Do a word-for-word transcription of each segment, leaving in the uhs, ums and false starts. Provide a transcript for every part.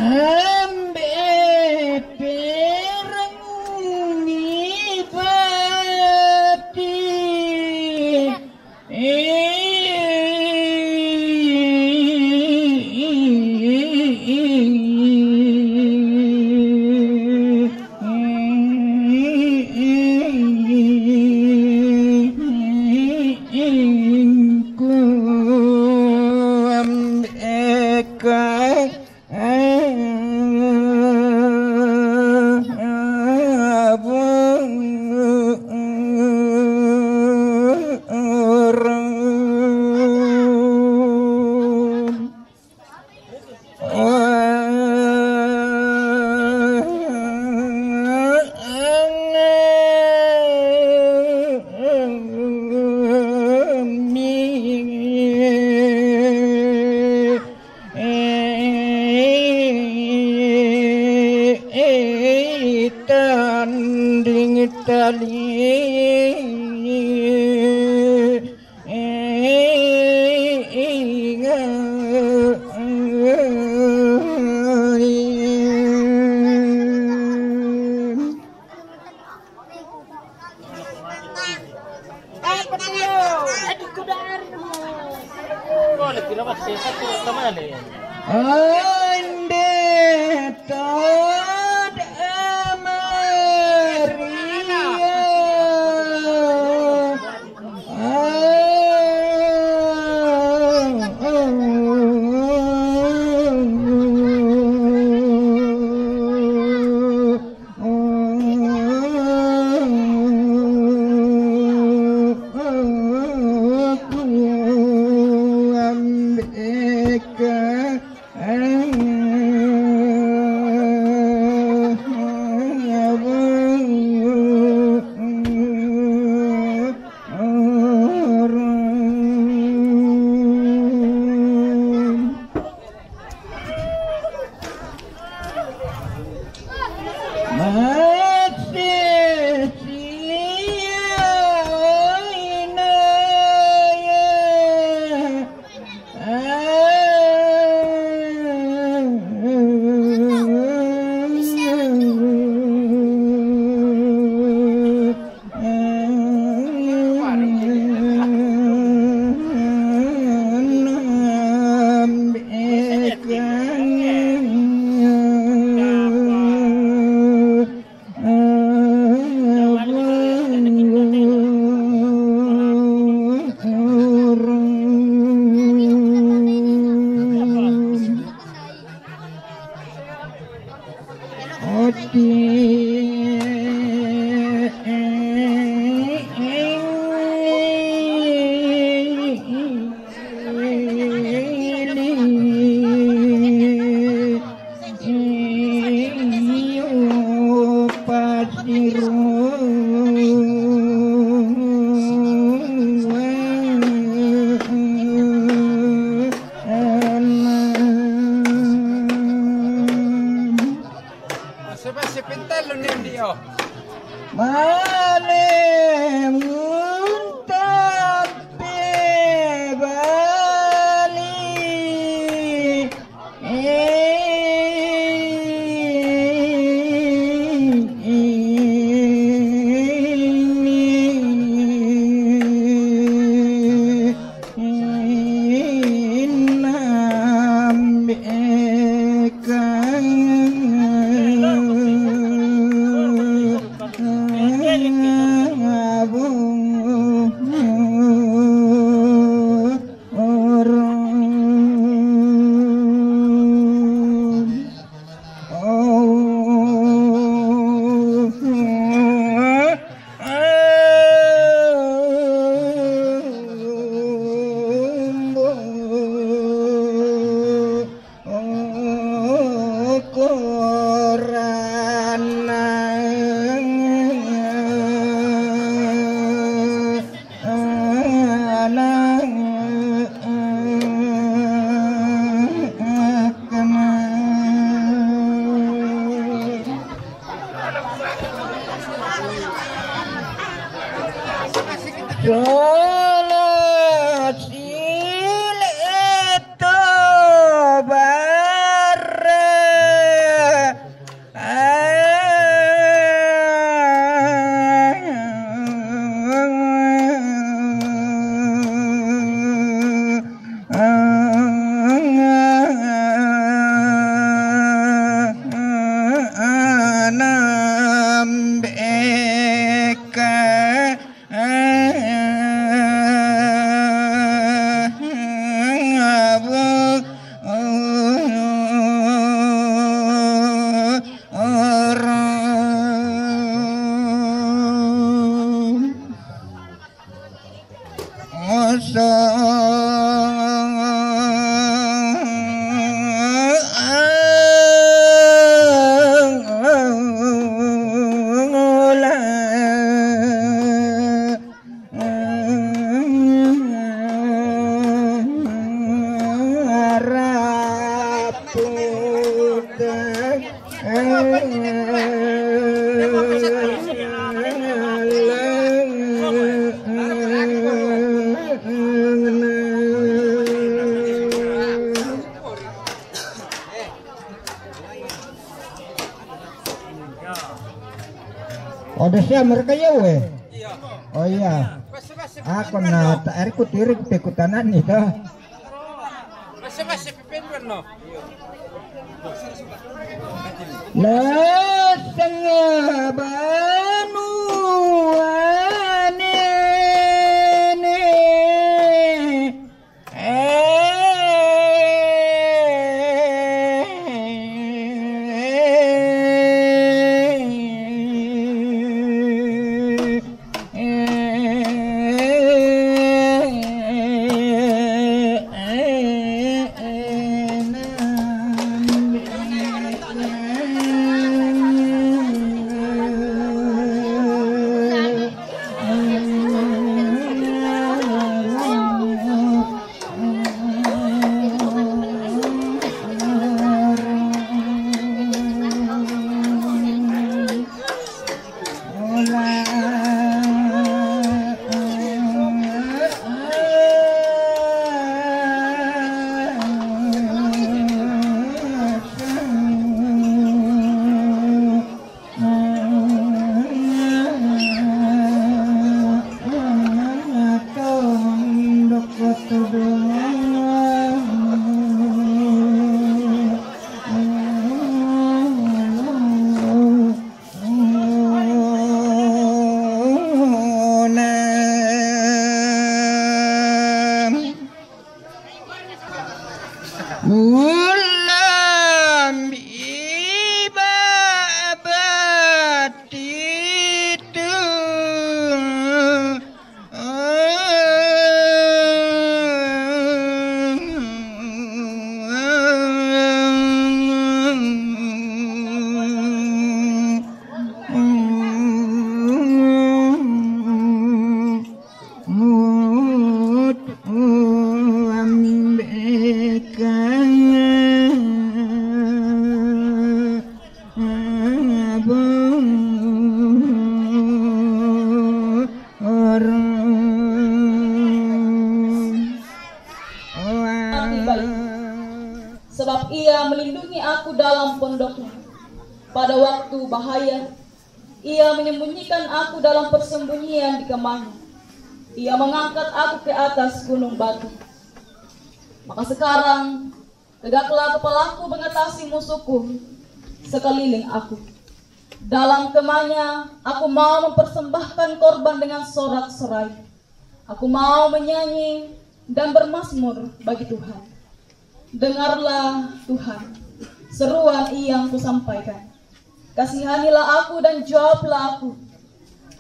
Ambe perang ni pati. Tanding tali. Ande tad amaria. Tolo sile to bara. Anam beka Oda siya mereka ya we. Oh iya. Ako na ta-, ari ku tiri ku pekutanan ni to. Lasang banu anene. Ulam iba batitu. Mut ambeka abu orang. Sebab Ia melindungi aku dalam pondoknya. Pada waktu bahaya, Ia menyembunyikan aku dalam persembunyian di kemahnya. Ia mengangkat aku ke atas gunung batu. Maka sekarang, tegaklah kepalaku mengatasi musuhku sekeliling aku. Dalam kemahnya, aku mau mempersembahkan korban dengan sorak-sorai. Aku mau menyanyi dan bermazmur bagi Tuhan. Dengarlah, Tuhan, seruan yang kusampaikan. Kasihanilah aku dan jawablah aku.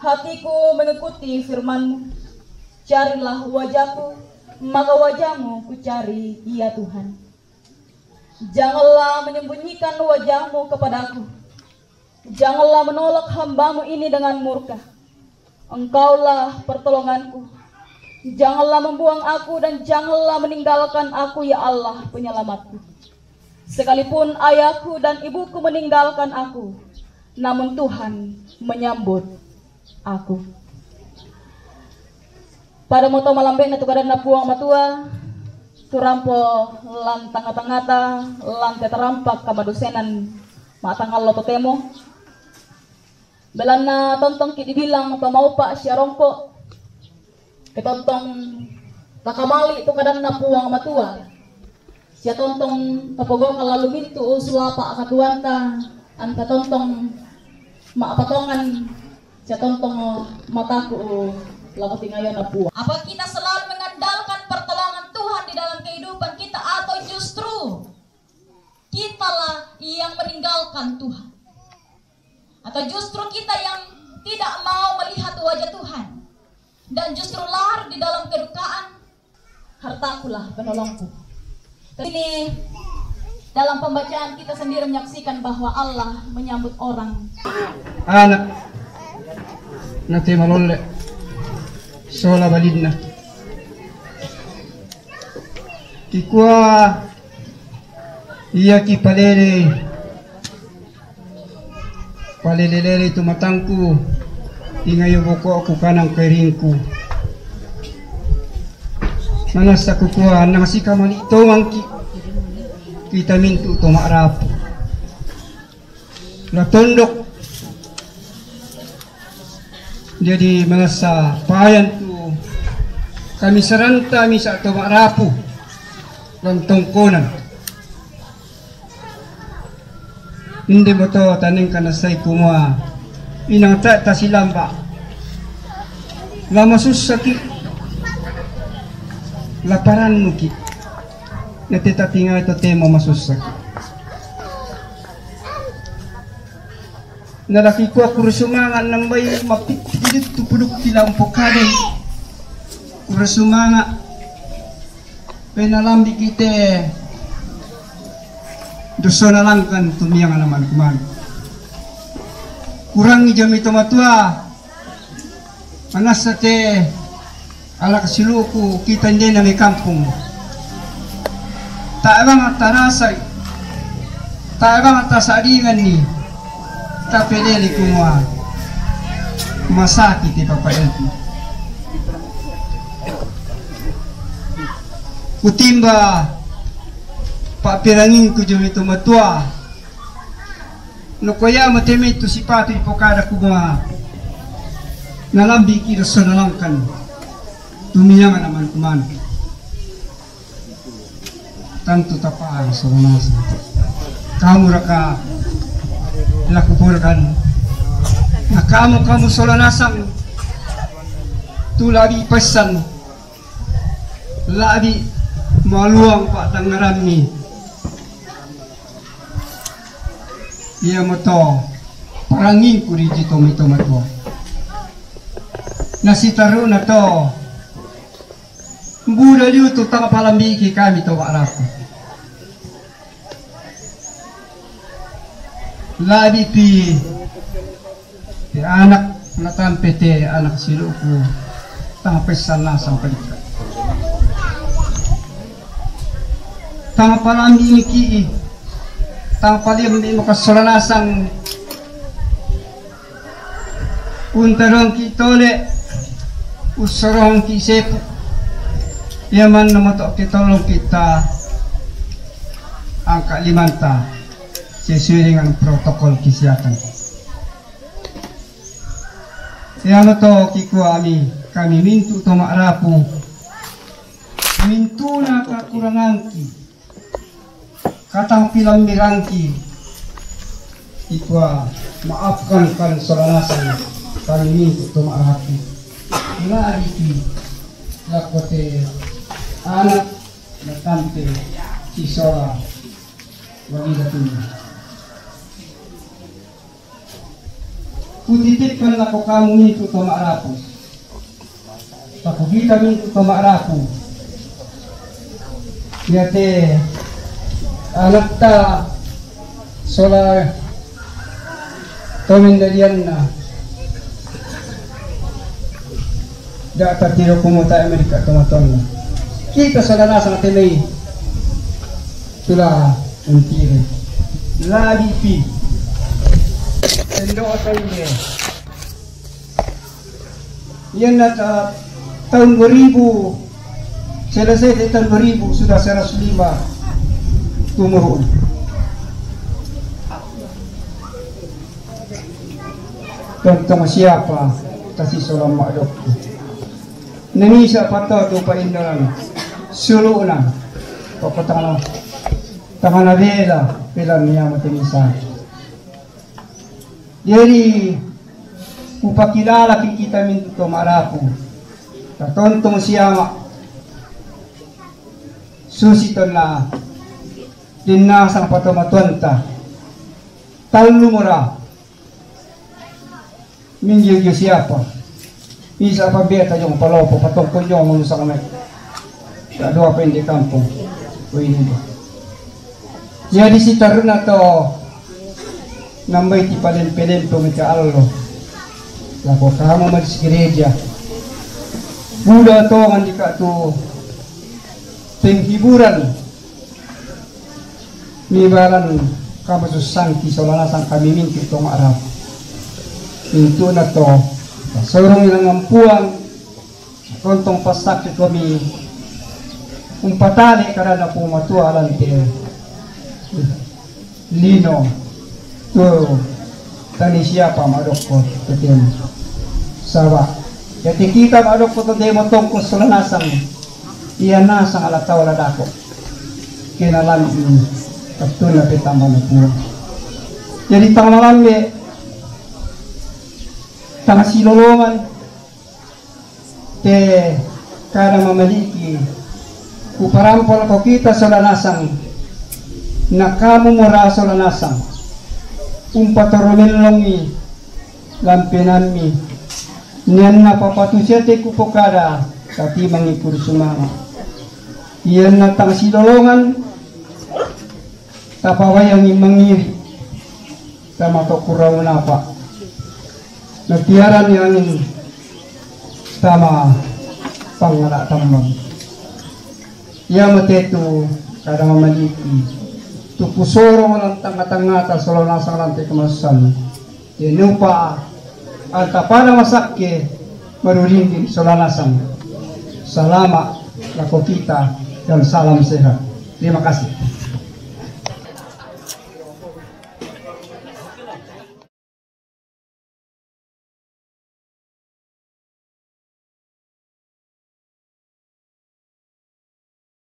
Hatiku mengikuti firman-Mu. Carilah wajah-Ku, maka wajah-Mu kucari, ya Tuhan. Janganlah menyembunyikan wajah-Mu kepadaku. Janganlah menolak hamba-Mu ini dengan murka. Engkaulah pertolonganku. Janganlah membuang aku dan janganlah meninggalkan aku, ya Allah, penyelamatku. Sekalipun ayahku dan ibuku meninggalkan aku, namun Tuhan menyambut aku. Pada moto malambe' na tu kadanna Puang Matua, tu rampo lan tangnga-tangngata, lan te tarampak kamadosenan ma'tangallo totemo. Belanna tontongki' dibilang to maupa' sia rompo', ke tontong takamali' tu kadanna Puang Matua, sia tontong tapogau'kan lalu mintu' suapa' katuoanta, anta tontong ma'patongan, sia tontong mataku' lako tingayona Puang. Apa kita selalu mengandalkan pertolongan Tuhan di dalam kehidupan kita, atau justru kitalah yang meninggalkan Tuhan? Atau justru kita yang tidak mau melihat wajah Tuhan dan justru larut di dalam kedukaan? Hartakulah penolongku. Ini dalam pembacaan kita sendiri menyaksikan bahwa Allah menyambut orang. Anak na te malolle sola balinna. Kikua ia kipalele palele-lele tu matangku, ingayo boko'ku kanang kairingku. Manassa kukua, nang sikamali' tongangki' kita mintu' to ma'rapu. La tondok. Jadi, manassa payan tu kamisaranta misa' to ma'rapu lan tongkonan. Inde moto tanengka nassai kumua, inang ta' tasilamba'. La masussaki', la parannuki'. Na te tatingai totemo masussaki'. Na la kikua kurre sumanga' nambai mappitti' tu pudukki la umpokadai. Kurre sumanga' Pe nalambi' ki te dossona langkan tu mianga na manu-manu. Kurangi jami to matua, manassa te anak siluku kita indena mai kampung. Tae' bang tarasai, tae' bang tasa'dinganni, tapelele kumua masaki te papa elku. Kutimba pa'perangingku jolo to matua. Nakuya mate mai tu sipatu dipokada kumua, nalambi' ki dossona langkan tu mianga na manu-manu. Tantu tapahang sola nasang. Kamu raka laku porkan. Na kamu, kamu sola nasang tu labi pesan, labi maluang pa'tangngarammi. Iamoto parangingku ri jito mai to matua. Nasitaru'na to buda liutu tang palambi'ki kami to ma'rapu. Labipi te anak natampe te anak siluku, tang pessan nasang palikka. Tang palambi'ki, tang palambi' maka sola nasang. Untarongki tole, ussorongki sepu. Ia manna moto' kitolongki ta angka limanta sesuai dengan protokol kesehatan. Ia moto' kikuami kami mintu' to ma'rapu, mintu'na kakurangangki, katang pilammirangki, ikua maafkan kan sola nasang kami mintu' to ma'rapu. Labipi lako te anak natampe sisola walidatunna. Kutitipkan lako kamu mintu' to ma'rapu. Takukita mintu' to ma'rapu. Iate anakta sola to mendadianna. Da' tatiro kumua tae' Amerika to matonna. Kita sola nasang te mai tu la untiri. Labipi. Tendo to inde. Ianna ta Tahun dua ribu, selesai dari tahun dua ribu, sudah seratus lima tumurun. Tontong siapa kasi solang Mak Dokko. Namisa patoto paindonan. Sulu'na. Poko tangana, tangana bela, bela niya matinisa. Jadi, upakilala ki kita mintu to marapu. Tatontong siama. Susi tonna. Dinna sang patomatuanta. Tallu mura. Minggiu-giu siapa? Isa pa beta jong palopo, patongko jong ulu sang mai. Kadua pa indi kampung. Ko ini do. Jadi si taruna to nambai ti palempe-lempe mika allo. Lako kamu malis gereja. Buda to ngandika tu penghiburan. Mibalan kamu susangki solanasang kami mingki tong Arab. Intu na to. Sorong ilang ampuang. Tontong pasakki kami umpatale karana pumatua lante lino tu tani siapa Mak Dokko tu temu. Saba. Jadi kita Mak Dokko tu temu tongko solanasang. Iya nasang ala tau ala dako. Kenalan ini. Katuna pe tambah na puang. Jadi tangmalambe tang silolongan. Te kada mamaliki. Kuparampol ko kita solanasang. Na kamu mura solanasang. Umpatoromellongi lampenammi. Nianna papatusiate kupokada tatimangi kursumama. Ianna tang silolongan tapawayangi mangiri. Tama to kurauna pa. Natiaran ni angin tama pangala tambang. Ia matetu kada mamaliki. Tuku sorong lang tanga-tanga ta solanasang lante kemasan. Tenupa anta pada masakke maruringgin solanasang. Salama lako kita dan salam sehat. Terima kasih.